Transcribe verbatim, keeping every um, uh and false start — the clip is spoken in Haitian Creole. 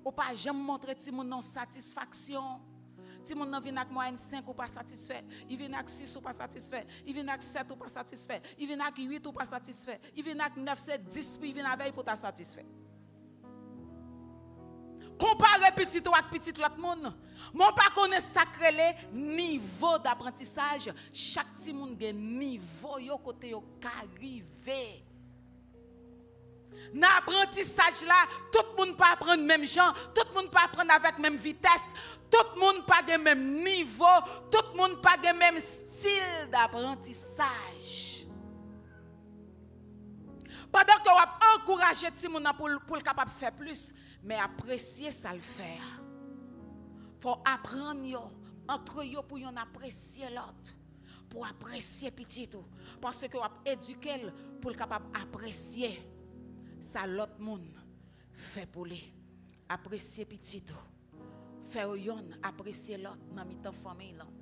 Ou pa janm montre timoun nan w satisfaksyon. Timoun nan vin ak mwayèn senk, ou pa satisfè. Li vin ak sis, ou pa satisfè. Li vin ak sèt, ou pa satisfè. Li vin ak uit, ou pa satisfè. Li vin ak nèf, se dis pou li vin avè l pou ta satisfè. Konpare pitit ou ak pitit lòt moun. Men w pa konnen sa k rele nivo daprantisaj. Chak timoun gen nivo yo kote yo ka rive. Nan aprantisaj la, tout moun pa aprann menm jan, tout moun pa aprann avèk menm vitès, tout moun pa gen menm nivo, tout moun pa gen menm stil daprantisaj. Pandan ke w ap ankouraje timoun nan pou l, pou l kapab fè plis, men apresye sa l fè a. Fò w aprann yo, antre yo pou yonn apresye lòt. Pou w apresye pitit ou. Paske w ap edike l pou l kapab apresye sa lòt moun fè pou li. Apresye pitit ou. Fè yo yonn apresye lòt nan mitan fanmiy lan.